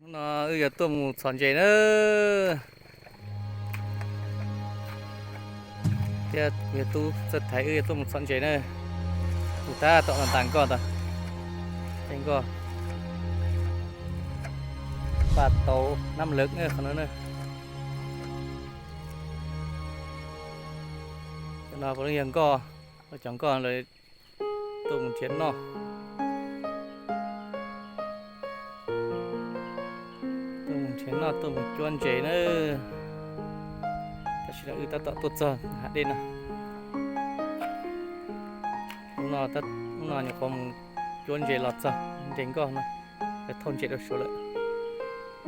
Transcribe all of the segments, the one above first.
Hnub no wb yuav tuaj mus txhom ntses na. Thiab kuv yog tub txawj thaiv, wb yuav tuaj mus txhom ntses na. Kuv tab tom ntas nkoj ntag. Ces nkoj, npaj tau nab lawv qhov no na. Cov no puav leej yog nkoj, cov nkoj lawv tuaj mus nrhiav noj. Tuaj mus nrhiav noj, tuaj mus cuab ntses na. Tam sim no wb tab tom tuaj txog hav dej no. Hnub no, hnub no nyuam qhuav mus cuab ntses los txog, nres nkoj no, lawv thauj ntses rau suav lawm.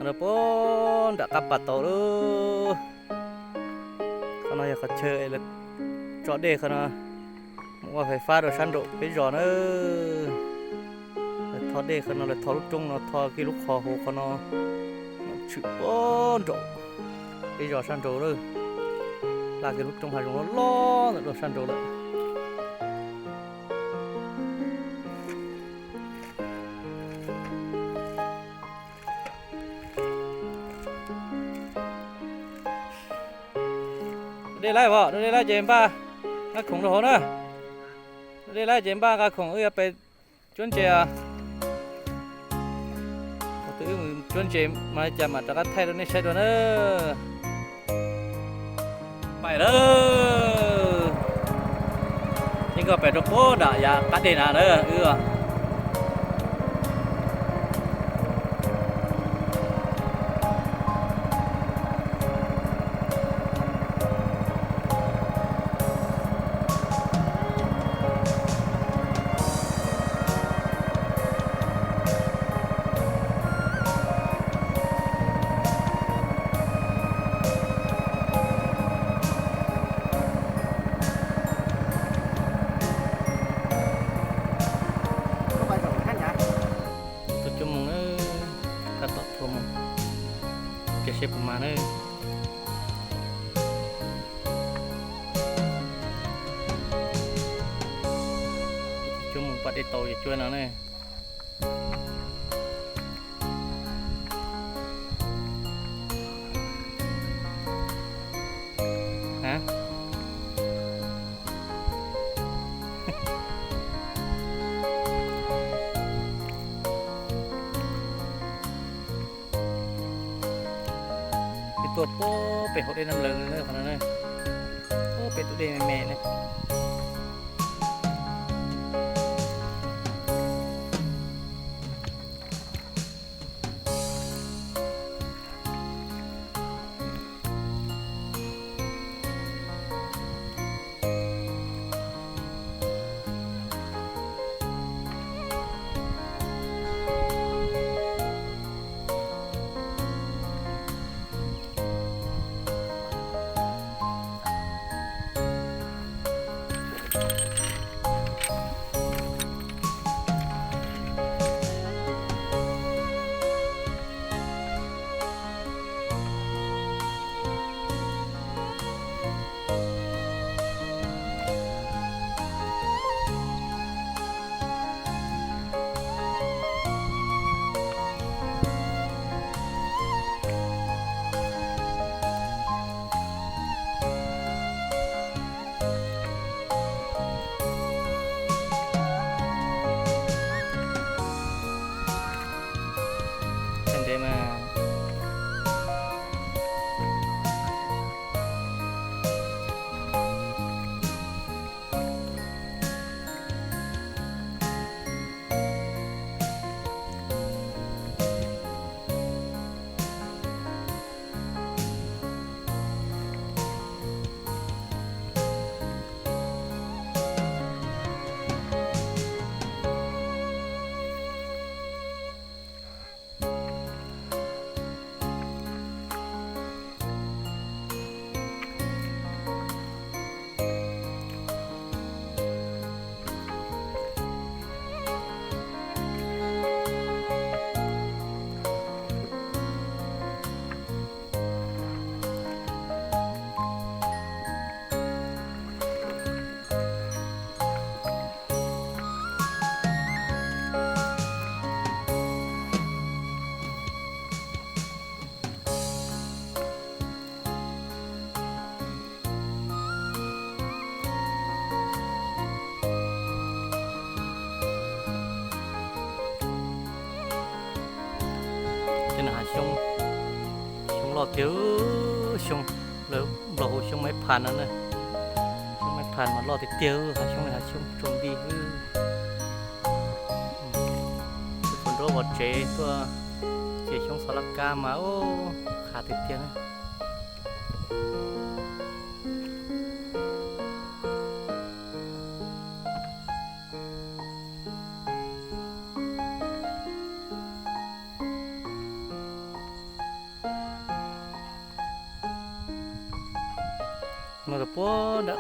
No puag nram qab pas tau lawm. Qhov no yog qhov chaw lawv tso dej qhov no mus ua fais fab rau sab nraum peb zos na. Lawv tho dej qhov no, lawv tho lub roob no, tho kiag lub qhov hauv qhov no, tshwm puag nraum peb zos sab nraud lawm. Laj kiag lub roob hav zoov loj loj ntawm rau sab nraud lawm. Dej laib os, dej laib ces npaj nqa khoom rau hauv na. Dej laib ces npaj nqa khoom wb yuav pem cuab ntses. Tus wb mus cuab ntses mas li cas mam rov qab thaij rau nej saib dua na. Pais lawm. Yeej nkoj pem rau puag nram yav qab dej na na wb. Tuaj cuab moos na, tab tom tuaj mus, cia seb puas mag na. Cuab moos pom dej tau ces cuab no na. Wb tuaj puag pem hauv dej Nab Lawv na, qhov no na, puag pem tus dej me me na. Hav xyoob, xyoob loj tiag, xyoob, lawv nplog hu xyoob Maiv Phas no na. Xyoob Maiv Phas mas loj tiag tiag, hav xyoob li hav xyoob tsaus nti xwb. Tus tub nraug vov tsev tuaj txiav xyoob xov laj kab mas, ub, qab tiag tiag na. Mus rau puag nram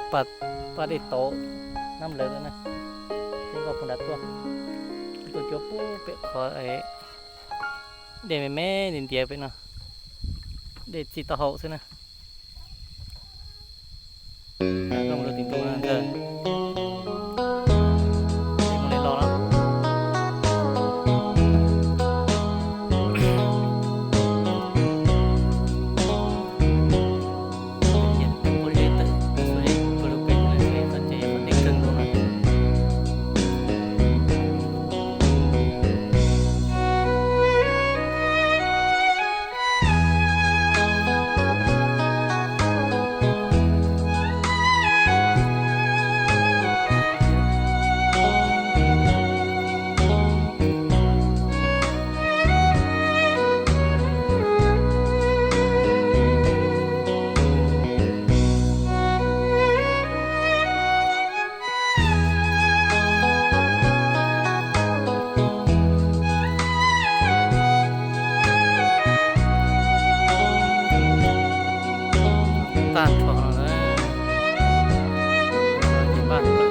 pas dej tauv Nab Lawv lawm na. Ces nkauj puag nrad tuaj, tuaj cuab puag pem qhov dej me me ntiav ntiav pem no, dej txij taub hau xwb na. Zoo rau tim ntu no ntag. Dej muaj dej loj lawm. Tag nrho no na, ces npaj lawm.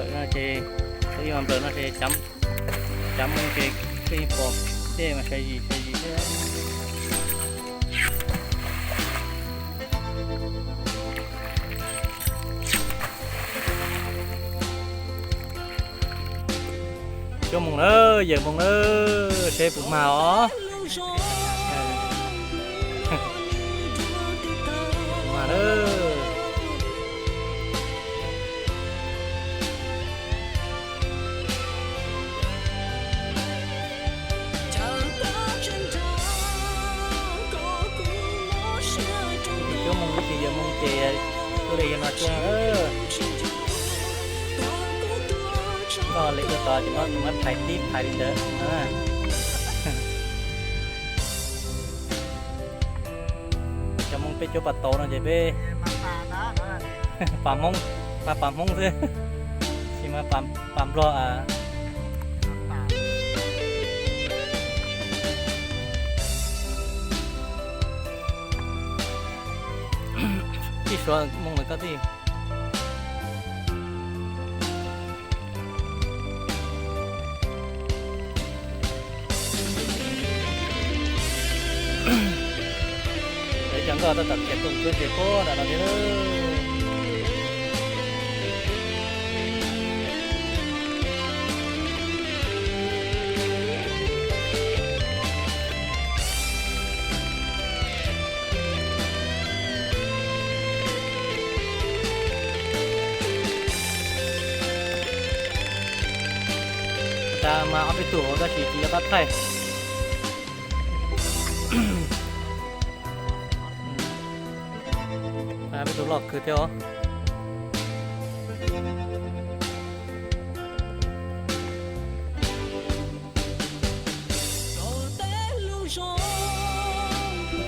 Nplawm no ces, nplawm no ces cov mus ces pheej pom dej mas sai zis sai zis xwb. Coj mus na, yawm mus na, seb puas mag os. Koj tuaj no, koj li tuaj tod ces muab phais tib phais li ntawd no. Cov Hmoob peb cuab pas tauv no ces peb pas Hmoob, mas pas Hmoob xwb, tsis mas pas Nplog. Tij Suav Hmoob lawv koj tij. Lawv cov nkoj tab tom khiav tuaj tsuab ntses puag nram no thiab. Tab mas ob peb tug hauv tab sis tsis nco qab thaij. Peb tug loj kawg thiab os.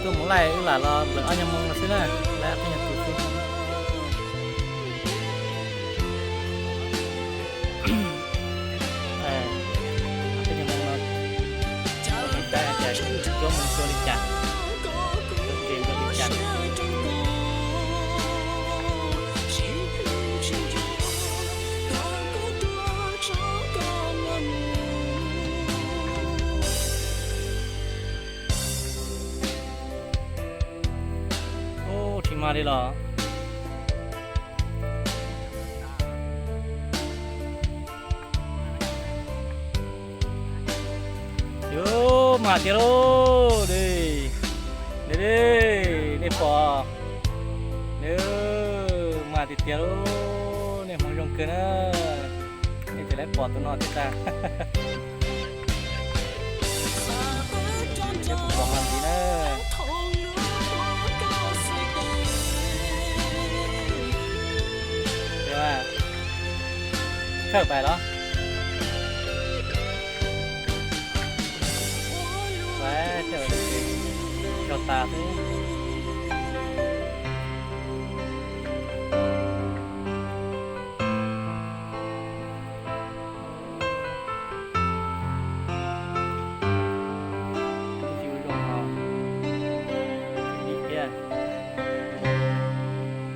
Tuaj mus laij wb lam los lawm ob nyuag moo no xwb na, laij ob peb nyuag tus xwb. Ob peb nyuag moo no, cuab moo cuab li cas, cuab ntses cuab li cas. Ub, tsis mag li los. Yus, mag tiag lauj. Dej, dej, dej, nej pom. Yus, mag tiag tiag lauj, nej hmoov zoo kawg na. Nej tseem laib pom tus no thiab tag. Pom mas ntxiv na. Thawj pais los? Cog tas xwb.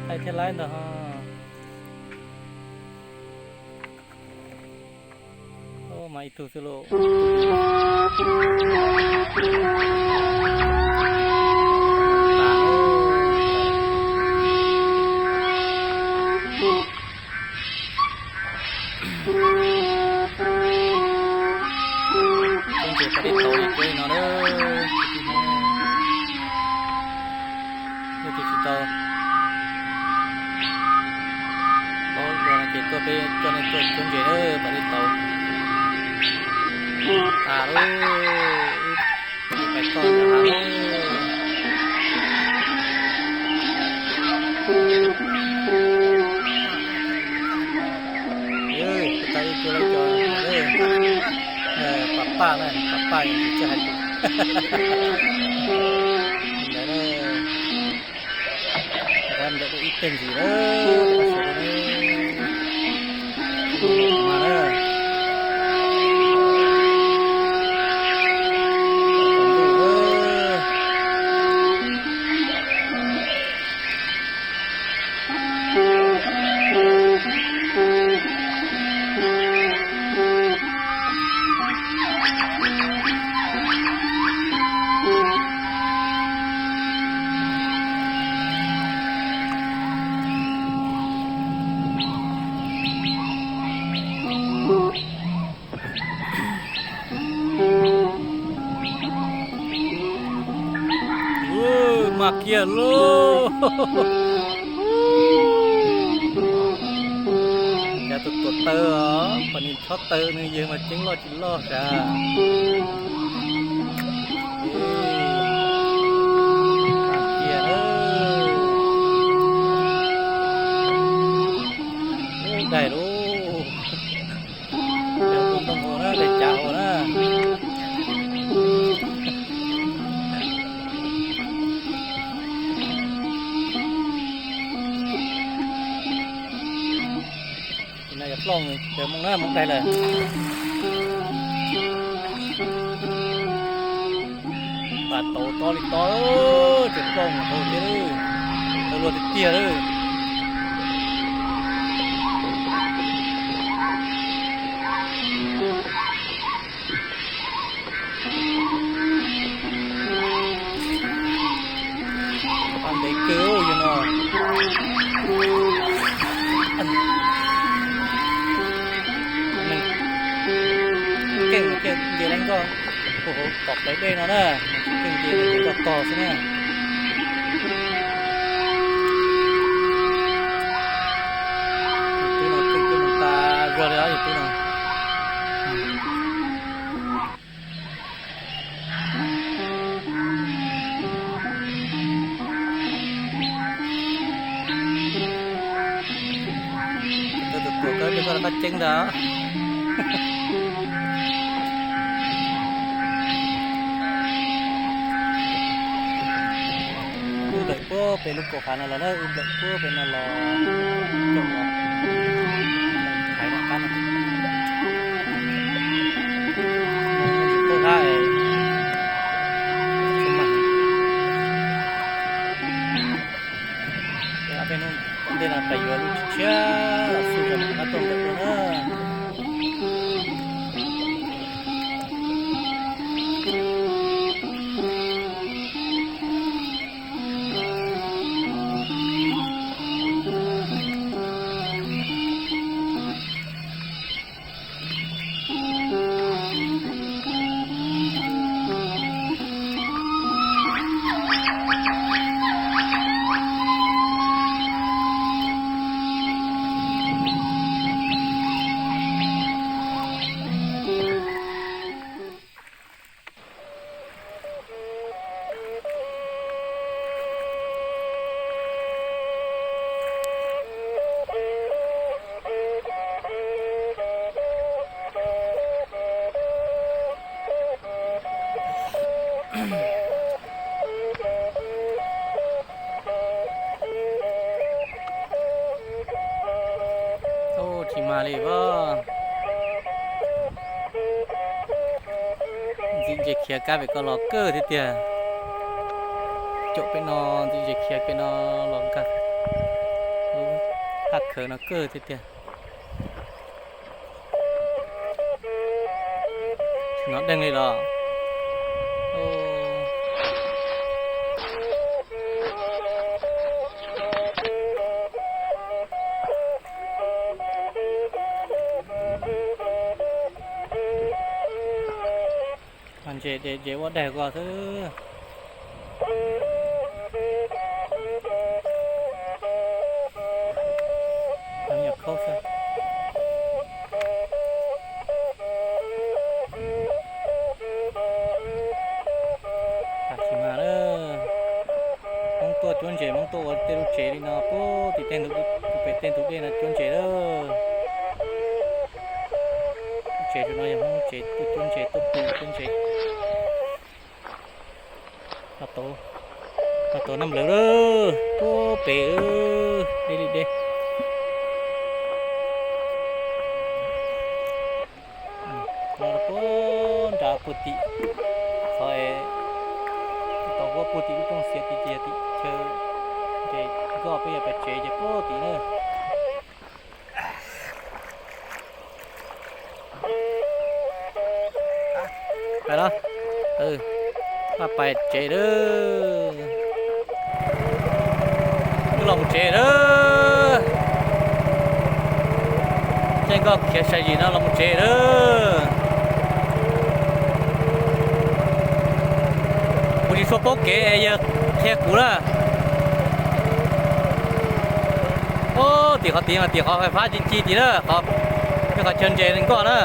Thaij thiaj laib ntag ho. Mas ib tug xwb lauj. Cov ntses pas dej tauv ces cuab li no na. Yog tias tsis tau paub dua no ces tuaj peb coj nej tuaj cuab ntses na, pas dej tauv. Tas lawm, pais toj ntawm hav lawm. Tau ib tug lawm cov, pam paj na, pam paj tsis hais lus. Ntawd na, ntawd ib teg ntsis lawm, mas na. Mas kiag lauj. Cas tus tuam taw os, pom nws chob taw nws yawg mas ceeb loj tsis loj sav. Mas kiag lauj. Plooj, mus na, mus daig lawm. Pas tau tob li tob, tseem plooj mus hauv thiab, tau luag tiag tiag lawm. Ntev kawg yog no. Keej kiag nce lawm nkoj, hauv tom qab dej no na, keej nce nce nkoj tog xwb na. Tus no keej mus tas zog li os, tus no. Tus tuam koj, koj ceeb ntag. Wb nplawm puag pem lub kaum hav no los na, wb nplawm puag pem no los. Thaiv no qab no. Tsis pub hab es tsis mag. Peb hnub tom ntej no pais yuav lub tshiab tshiab los xwb rau mam qab tuaj nplawm dua na. Ub, tsis mag li os. Ntxim ntses khiav kab pem ko los kawg thiab tiag. Caum pem no, ntxim ntses khiav pem no los nkag lub thaj khawv no kawg thiab tiag. Tsis hnov dej li los. Ntses de ntses ua daig ko xwb. Nyuam khaub xwb. Tsis mag lawm. Hmoob tuaj cuab ntses, Hmoob tuaj ua tej lub tsev li no puag tim tej ntug, pem tej ntug dej no cuab ntses lawm. Lub tsev no yog Hmoob lub tsev tuaj cuab ntses, tuaj pw cuab ntses. Tau nab nplawg lawm, puag pem, deb li deb. Los puag nram puag tim, qhov es tau huab puag tim lub rooj xiav tim, ces tim chaw, ces nkoj peb yog pem tsev ces puag tim na. Pais los, pais tsev lawm. Wb los mus tsev lawm. Caij nkoj khiav sai zim no los mus tsev lawm. Kuv tsis tshua paub kev es yawg qhia kuv na. Ub, tim qhov tid mas tim qhov fais fab ci ci tid na, qhov, qhov chaw ntses nkoj na.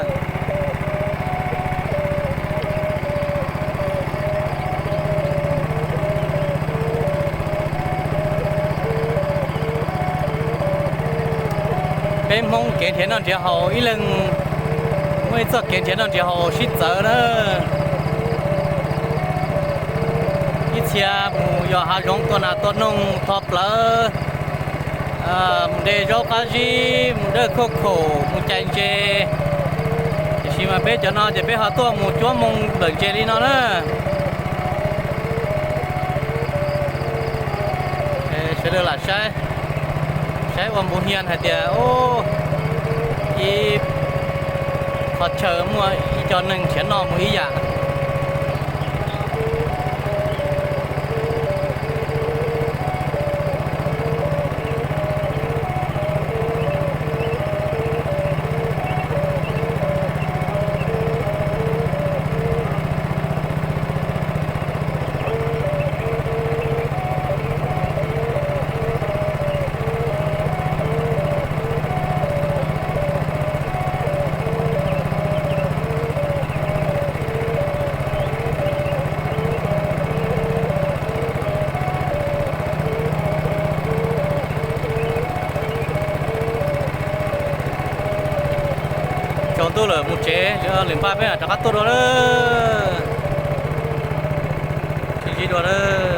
Peb Hmoob kev nrhiav noj nrhiav haus ib leeg muaj ib txoj kev nrhiav noj nrhiav haus sib txawv na. Ib txhia mus yos hav zoov tua nas tua noog tho plawv, Mus de zaub qab zib, mus dawj khauj khaum, mus cais ntses. Tiam sis mas peb cov no ces peb ho tuaj mus cuab moo lawm ntses li no na. Sawv daws lam saib, saib ua npuv hias hais tias ib qhov chaw muaj ib co neeg nrhiav noj mus ib yam. Tsaus ntuj lawm mus tsev, lwm npaj peb mam rov qab tuaj dua lawm. Tsis zib dua lawm.